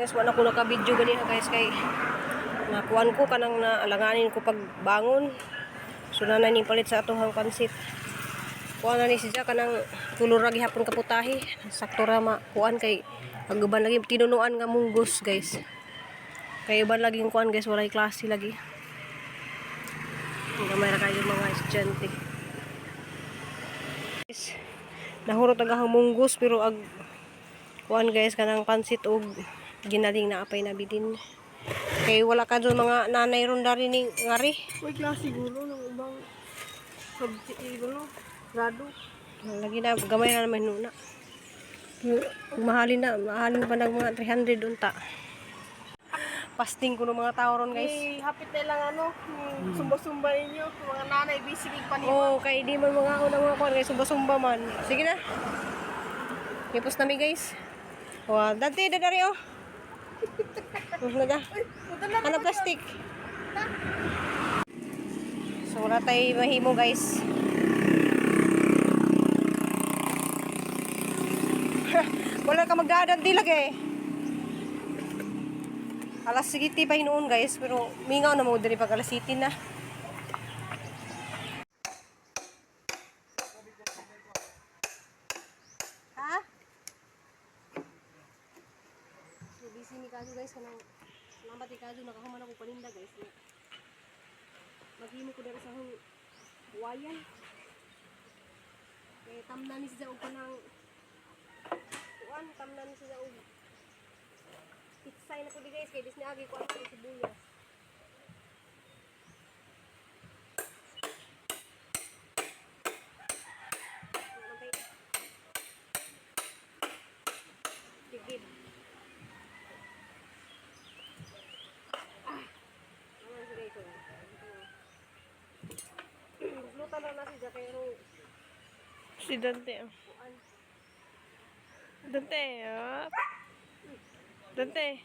Guys, wala ko naka-video ganina, guys, kay nakuan ko kanang naalanganin ko pagbangon. So na ning palit sa atohang pansit. Kuan na ni siya kanang kulor ra gihapon kaputahi. Sakto ra makuan kay ang uban lagi tinunuan nga munggos, guys. Kay uban lagi kuan, guys, walay klase lagi. Gamay ra kayo mga estudyante. Guys, nahurot ang ahang munggos pero ag kuan, guys, kanang pansit og ginaling na apay na bilin. Kay wala ka doon mga nanay ron dari ni ngari. May klase siguro ng ubang subject siguro. Grado. Lagi na gamay na naman nuna. Mahalin na, mahalin pa nag mga 300 unta. Pasting ko ng mga tao ron, guys. Eh, hapit na lang ano, yung sumba-sumba ninyo. Mga nanay, busy kay panima. Oh, kay di man mga unang mga kuan guys, sumba-sumba man. Sige na. Hipos na mi, guys. Wa, dati dadari oh. Nada. Ano plastic? So wala tay mahimo, guys. Wala ka magdaanan dilag eh. Alas 7 pa hinuon, guys, pero mingaw na mo diri pag alas 7 na. Ha? So busy ni Kazu, guys, kanang salamat ni Kazu nakahuman ako paninda, guys. Maghimo ko diri sa akong buwayan. Kay tamnan ni siya og kanang kuan, tamnan ni siya og pitsay na ko di, guys, kay bis niagi ko ang sibuyas. Tigib. Ah. Ano siya, guys? Oh. Lutan na na siya kay anong Si Dante, oh. kuan. Dante, oh. Dante.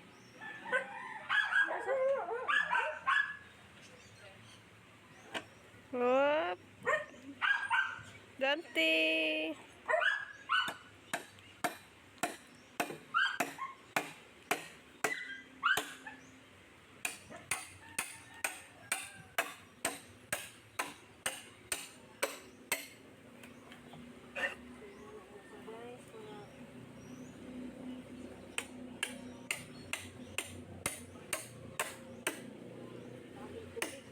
Whoop. Dante. Guys, mga tubig.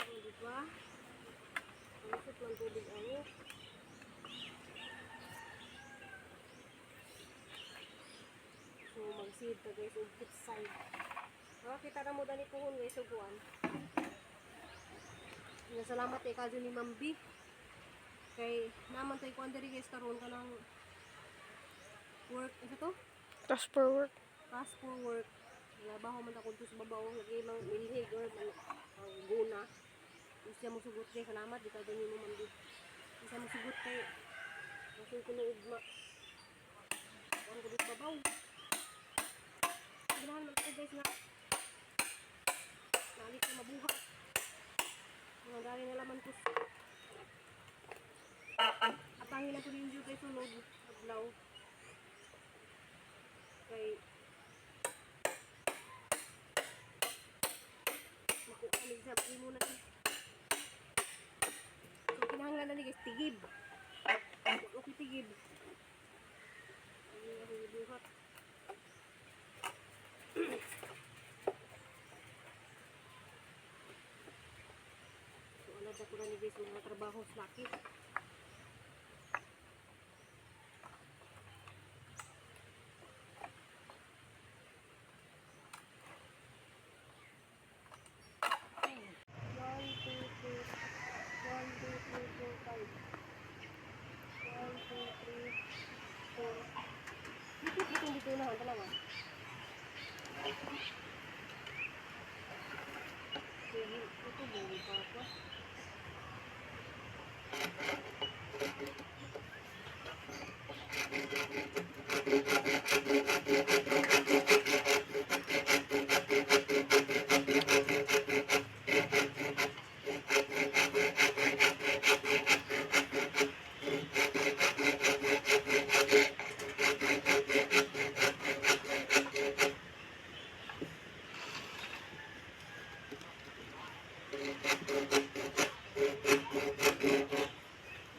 Oh, di ba? Ang isip ng tubig ano? So magsid ta, guys, og pitsay. Makakita na mo dani puhon, guys, og kuan. Nga salamat kay kadyo ni Ma'am B. Kay naman tay kuan diri, guys, karon kanang work isa to? Task for work. Task for work. Trabaho man ako dito sa babaw lagi mang milhig or man ang guna. Siya mo sugot kay salamat di kadyo ni mo, Ma'am B. Siya mo sugot kay kasi kuno ugma. Kuan ko dito babaw. Ganahan man ako, guys, nga nalik ko mabuhat. Mga dali na laman ko. Atangin na ko din dito kay sulod. Adlaw. Kay makuha ni sa imo na. So kinahanglan na ni, guys, tigib. Okay, tigib. Ang akong gibuhat. So alad ako na ni, guys, mga trabaho sa laki. One, two, three, one, two, three, four, five. One, two, three, four. Dito, dito, dito na, ang dalawa. Sige, ito, buwi pa ako.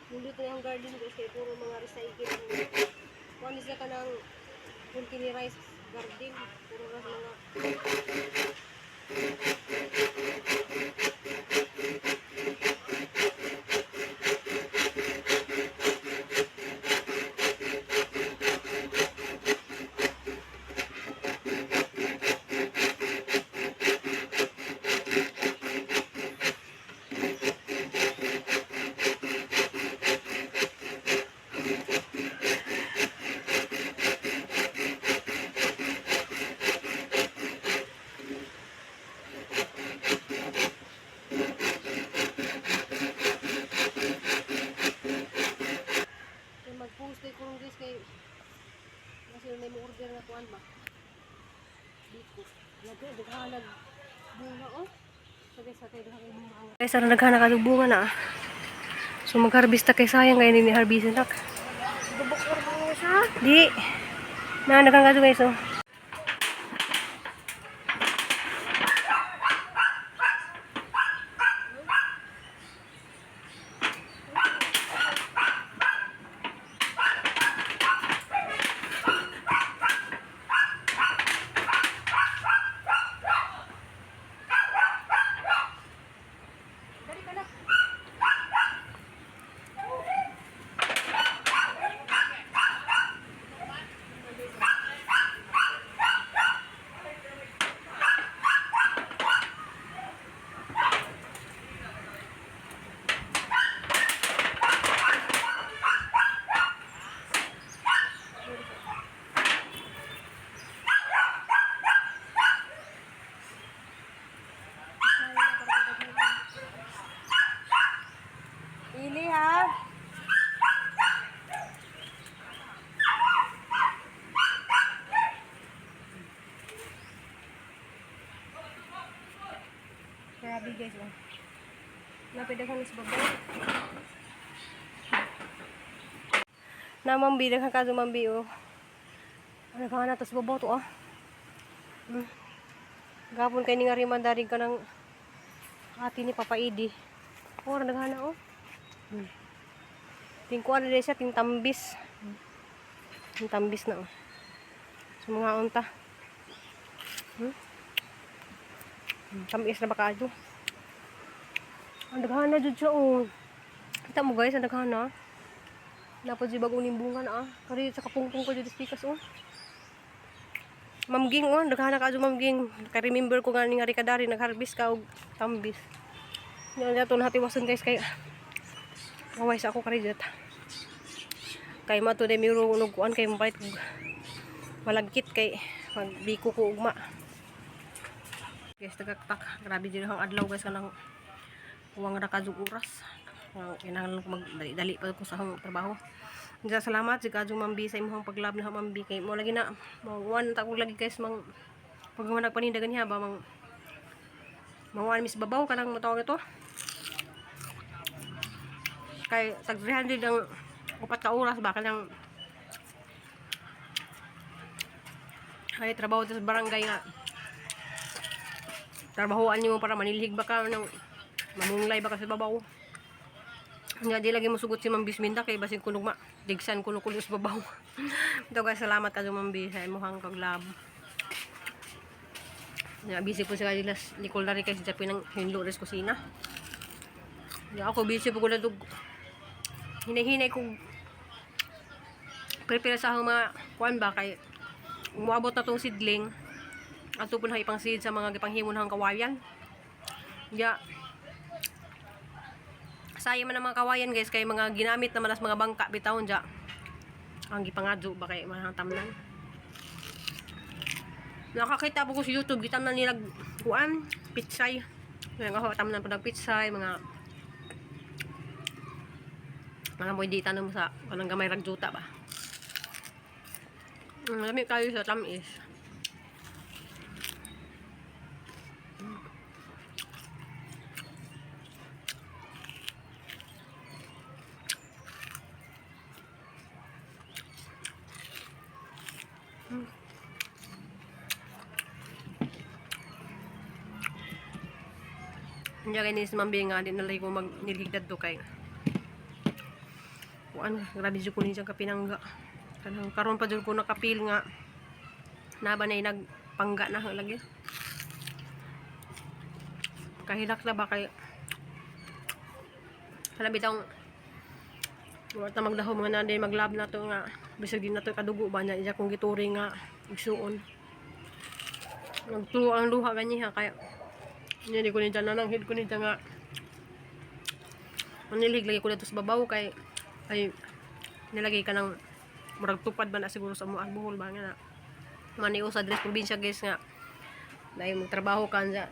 Nindot na yung garden, guys, kay puro mga recycle. Kuan siya ka ng containerized garden. Puro ra mga Kay mag-post kay kurong, guys, kay kasi may mo order na kuan ba. Biko. Lagi daghanag bunga oh. So guys, sa kay daghan bunga. Guys, ara naghanag og bunga na, ah. So mag-harvest ta kay sayang kay ni harvest nak. Bubok mo siya. Di. Na daghan kadto, guys, oh. Ili ha. Grabe, guys, oh. Napid akong sa babaw. Namambi, daghang kaso mambi, oh. Ano ka na to sa babaw to, ah. Gapon kay ni nga riman dari ka ng ati ni Papa Idi. Oh, naghana, oh. Tingkuan na siya, tingtambis. Tingtambis na, oh. So mga unta. Tamis na ba kaadyo? Ang daghana jud siya, oh. Kita mo, guys, ang daghana. Napod si bagong nimbungan, ah. Kari sa kapungpong ko jud pikas, oh. Mamging, oh, daghana ka mamging. Ka-remember ko nga ni nga kadari nagharvest ka og tambis. Nya ato nahatiwason, guys, kay away sa ako kari jud. Kay mato de miro unog kuan kay mapalit og malagkit kay magbiko ko ugma. Guys, tagaktak. Grabe din ang adlaw, guys, kanang kuwang ra kadug oras. Ang kinahanglan ko magdali-dali pa ko sa akong trabaho. Diya, salamat si kadyo Mambi sa imong paglab na Mambi kay mo lagi na mo ta ko lagi, guys, mang pag man nagpaninda ganiha ba mang manguan mis babaw kanang motawag ito kay tag 300 ang 4 ka oras ba kanang ay trabaho sa barangay nga trabahoan nimo para manilhig ba ka ng mamunglay ba ka sa babaw. Nga di lagi musugot si Ma'am Bisminda kay basin kunog ma digsan kuno kulo sa babaw. Ito, guys, salamat ka Ma'am Bis sa imong paglab. Nga busy po sa kanila Nicole na rin kasi sa pinang hinlo res kusina. Nga ako busy po ko na hinay-hinay kong prepare sa akong mga kuan ba kay umuabot na tong sidling ato po na ipang seed sa mga gipanghimon ng kawayan. Ya. Sayang man ang mga kawayan, guys, kay mga ginamit naman as mga bangka bitawon ja. Ang gipangadyo ba kay mga tamnan. Nakakita po ko sa YouTube gitamnan nila kuan pitsay. Mga ako tamnan po ng pitsay, mga pwede itanong mo sa kanang gamay ragjuta ba. Lami kayo sa tamis. Hindi kay ni Mambi nga di nalay ko mag nilhigdad do kay kuan, grabe jud ko ni siyang kapinangga. Kanang karon pa jud ko nakapil nga naba na nagpangga na lagi. Kahilak na ba kay hala bitang wa ta magdaho mga nanay maglab na to nga bisag di na to kadugo ba niya iya kong gituring nga igsuon. Nagtuo ang luha ganiha kay hindi ko ni dyan nananghid ko ni dyan nga manilhig lagi ko dito sa babaw kay ay nilagay ka ng murag tupad ba na siguro sa mo ang buhol ba nga na manio sa dress probinsya guys nga dahil magtrabaho ka sa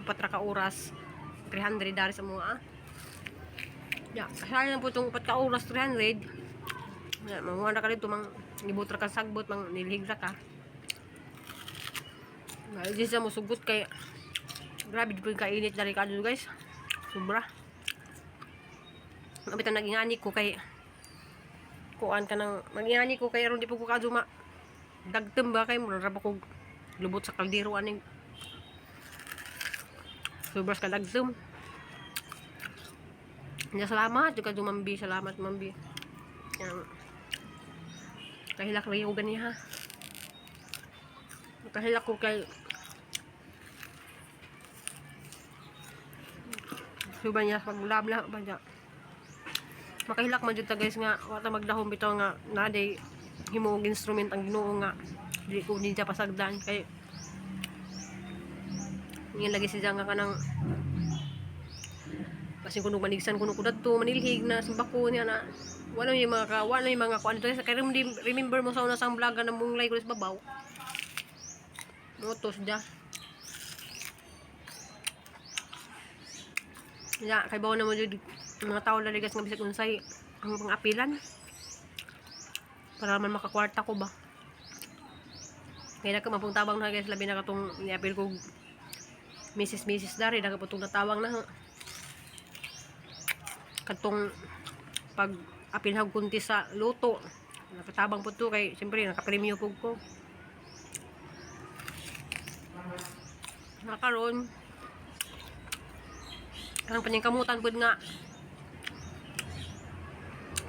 patra ka oras 300 dari sa mga ah. Ya, sayang po itong upat ka oras 300. Ya, manguha na ka dito mang gibutra ka sagbot mang nilhig ra ka. Nga, di siya musugot kay grabe di po yung kainit na rin ka guys. Sobra. Ang bitang nagingani ko kay kuan ka ng magingani ko kay aron di po ko kaduma dagtem ba kay mura ra ba ko lubot sa kaldero aning sobra ka dagtem. Nya salamat jud ka Mambi, salamat Mambi. Yan. Kahilak lagi ko ganiha. Kahilak ko kay Suba niya paglabla ba niya. Makahilak man jud ta guys nga wa ta magdahom bitaw nga naday himuong instrument ang Ginoo nga di ko ninja pasagdan kay ngin lagi siya nga kanang basin kuno manigsan kuno ko dadto manilhig na sambako niya na wala yung mga ka wala yung mga kuan dito kay remember mo sa una sang vlog na munglay ko sa babaw motos da ya kay bawo na mo jud mga tao laligas nga bisag unsay ang pangapilan para man makakwarta ko ba. Kaya nagka tabang na guys, labi na katong niapil ko Mrs. Mrs. Dari, nagaputong natawang na katong pag apil hag kunti sa luto nakatabang po to kay siyempre nakapremyo po ko nakaroon ang paningkamutan po nga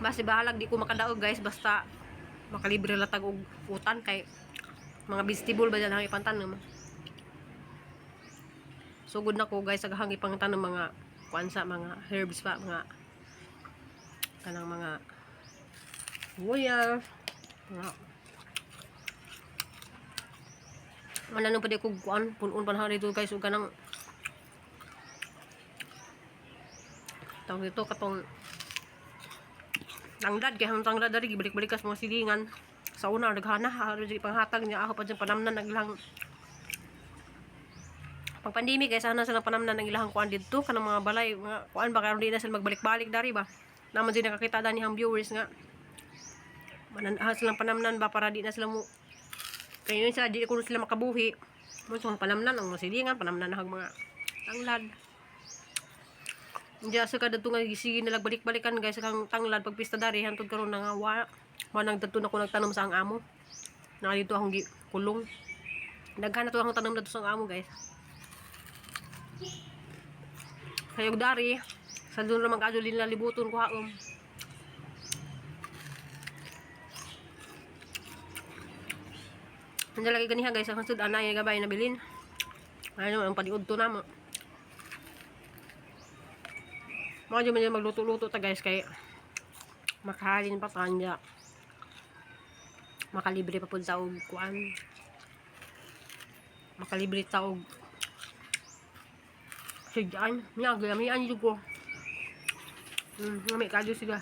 basta bahalag di ko makadaog guys basta makalibre latag og utan kay mga vegetable ba dyan ang ipantanom. Sugod na ko guys aghang ipantanom mga kuan sa mga herbs pa mga kanang mga luya mga mananong pa di ko kuan punon pa na dito guys ug kanang tawag dito katong tanglad kay hang tanglad dari gibalik-balik kas mga silingan sa una naghana halos ipanghatag niya ako pa dyan panamnan ang ilang pag pandemic kay sana sila panamnan ang ilang kuan didto kanang mga balay mga kuan ba karon di na sila magbalik-balik dari ba naman din nakakita dani ang viewers nga manan silang panamnan ba para di na sila mo kayo yun sila di ko sila makabuhi mo so panamnan ang mga silingan panamnan ang mga tanglad. Hindi sa kada nga gisigi na balik-balikan guys kang tanglad pagpista dari hantod karon na nga wa manang dadto na ko nagtanom sa ang amo. Na dito akong kulong. Daghan na to akong tanom dadto sa ang amo guys. Kayog dari sa doon naman kadyo din libuton ko haom. Nandiyan lagi ganiha guys ang sud anay gabay na bilin. Ano ang paniud to namo. Mga dyan magluto-luto ta guys kay makahalin pa tanya. Makalibre pa pud sa og kuan. Makalibre ta og sigaan. Nya gamian jud ko. Ngami kadyo sila.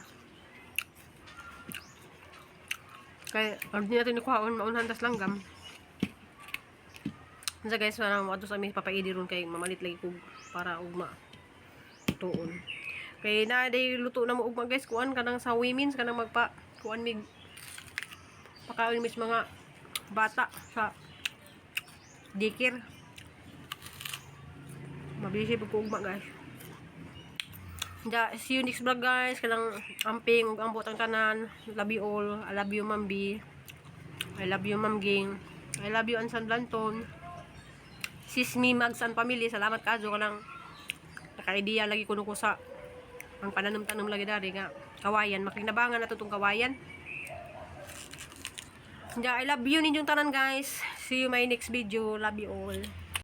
Kay pag di natin ikuhaon maunhan tas langgam. Unsa guys, parang mo sa aming papaidi ron kay mamalit lagi kog para ugma tuon. Kay na day luto na mo ugma guys, kuan kanang sa women's kanang magpa kuan mig pakaon mis mga Bata sa daycare. Mabisi pag ugma, guys. Ja, see you next vlog, guys. Kanang amping ug ambot ang tanan. Love you all. I love you, Ma'am B. I love you, Ma'am Ging. I love you, Ansan Blanton. Sis me Mags and family. Salamat kazo kanang naka-idea lagi kuno ko sa ang pananom-tanom lagi dari nga kawayan. Makinabangan na to tong kawayan. Ja, I love you ninyong tanan, guys. See you my next video. Love you all.